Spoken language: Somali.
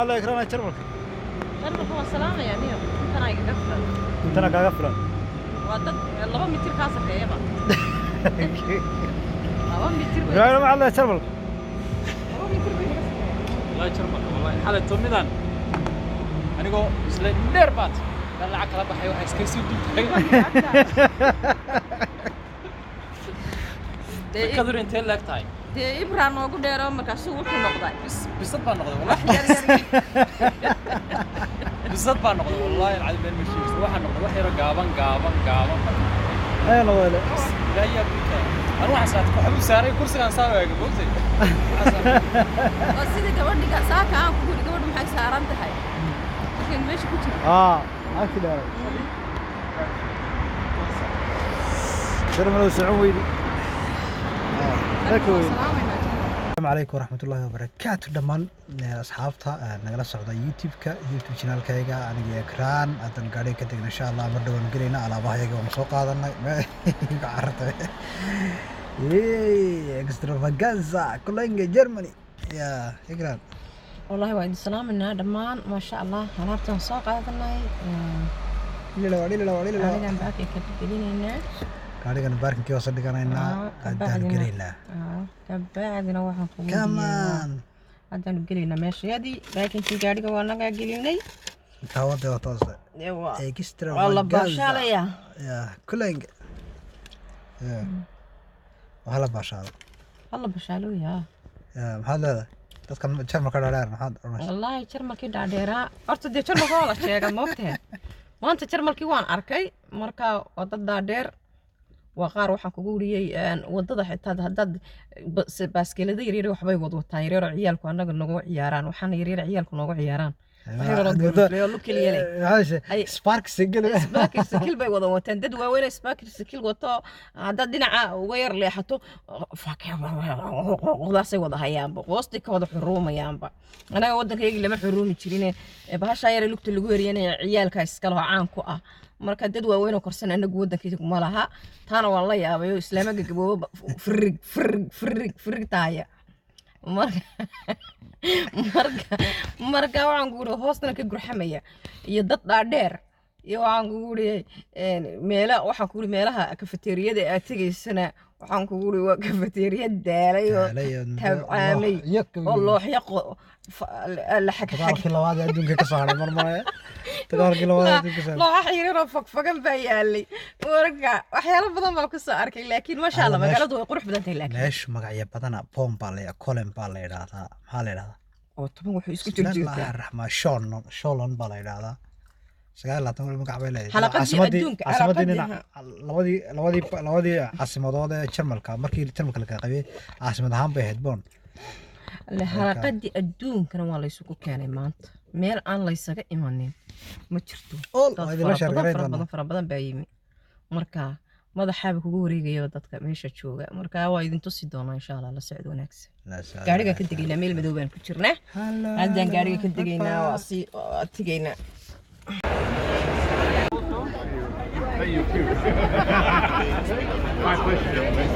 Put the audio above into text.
Alla ikrana Jarmalka. Jarmalka waa salaamaya niyo, intana igaga filan. Intana kaaga filan. Waa dad 2 mitir kaa sarreeyaba, 2 mitir bay. Ibraahim, maxaa leedahay Jarmalka? 2 mitir bay naga sarreeyaan. Wallahi Jarmalka, wallahi xalay tomidan anigoo isla dheer baad baan lacag kala baxay, waxaa iska sii dultagay. Dee Kadur intee leeg tahay? Dee Ibraa noogu dheero, markaasuu wuxuu noqday Bisad baan noqday, wallahi bisad baan noqday, wallahi alcadiim been ma sheegayso. Waxaan noqday wax yaro gaaban gaaban gaaban. Ee noqday. Ilaahay yaa buuta, anu waxaan saartay, waxaan u saaray kursigaan saa eega moogtay. Waa sidii gabadhiga saaka aan ku guri, gabadhu maxay saaran tahay markaan meesha ku jiro. Aa, agti dheeray. Jarmal socon weydi. Laka weydi. Salaamaynaa Jarmal. Asalaamu calaykum waraxmatullaahi wabarakaatu dhammaan asxaabta nagala socda YouTube-ka, YouTube channelkayga. Aniga Ekraan haddaan gaadhiga ka degna, insha Allah mar dhowaan gelayna alaabahayaga waan soo qaadanay cararta. Extravaganza Cologne, Germany ya Ekraan. Wallahi waa idin salaaminaa dhammaan. Maasha Allah, alaabtaan soo qaadanay. Dhililawa, dhililawa, dhililawa. Gaarigan baakay ka gelinaynaa. Gaadhigana parkingkii hoose dhiganaynaa. Haddaan kabacdina gelaynaa. Kabacdina waxaan kugu Come on. Haddaanu gelaynaa meeshayadii. Parkingkii gaariga waa nagaa gelinay. Taawada waa toose. Dee waa la Extravaganza baashaalayaa. Ya Cologne ya waxaa la baashaalo. Waa la baashaalooyaa. Ya, maxaad leedahay dadkan Jarmalka dhaadheer? Maxaad oranaysaa? Wallaahi Jarmalkii dhaadheeraa horta dee Jarmalka waa la sheega, moogtahe. Maanta Jarmalkii waan arkay. Marka waa dad dhaadheer, waa qaar waxaan kugu wariyey wadada xitaa haddaad baaskiilada yaryar waxbay wadwataan yaryar oo ciyaalku annaga noogu ciyaaraan, waxaana yaryar ciyaalku noogu ciyaaraan, wax yaroo gurufleyo lug keliya leh. Sparkcycle. Sparkcycle bay wada wataan dad waaweyn, sparkcycle wato. Haddaad dhinaca uga yar leexato, daasay wada hayaanba, hoostay ka wada xuruumayaanba. Anaga waddankayagi lama xuruumi jirine, bahashaa yare lugta lagu eryanaya ciyaalka iskale oo caan ku ah. Marka dad waaweyn oo korsan anagu waddankayga ma laha. Taana waan la yaabay oo islaama gagabooba firig firig firig firig taaya. Marka waxaan ku uri hoostana ka gurxamaya iyo dad dhaadheer iyo waxaan kugu uri meela, waxaan kugu uri meelaha kafeteriyada aad tegaysana, waxaan kugu uri waa kafeteriya daalay oo tabcaamay oo looxyo la xagxag. Dagaalkii labaad ee adduunka ka soo hadhay marmaraya, dagaalkii labaad ee adduunka ka soo hadhay. Looxa yaryar oo fogfogan baa yaalay. Marka waxyaalo badan baa kusoo arkay, laakiin maasha Allah, magaaladu way qurux badan tahay laakiin. Meeshu magacyo badana, Bonn baa la, Cologne baa la yidhaahdaa, maxaa la yidhahdaa? Oo 10 wuxuu isku jirjirtaa. Bismillaahi raxmaan, Sholon, Sholon baa la yidhaahdaa. 29 weli magac bay leedahay. Xalaqadii adduunka, caasimadii xalaqadii, dhinac labadii caasimadood ee Jarmalka markii Jarmalka la kala qaybiyey, caasimad ahaan bay ahayd Bonn. Xalaqadii adduunkana waa laysugu keenay maanta. Meel aan laysaga imanin ma jirto. All dad waa idinla fara badan, sheergarayn fara doonaa. badan, fara badan baa yimi. Marka madaxaaba kugu wareegaya dadka meesha jooga. Marka waa idin tusi doonaa insha Allah. La socod wanaagsan. Gaariga ka degaynaa, meel madow baan ku jirnaa. Haddaan gaariga ka degaynaa, waa sii waa tegaynaa. My pleasure, gentlemen.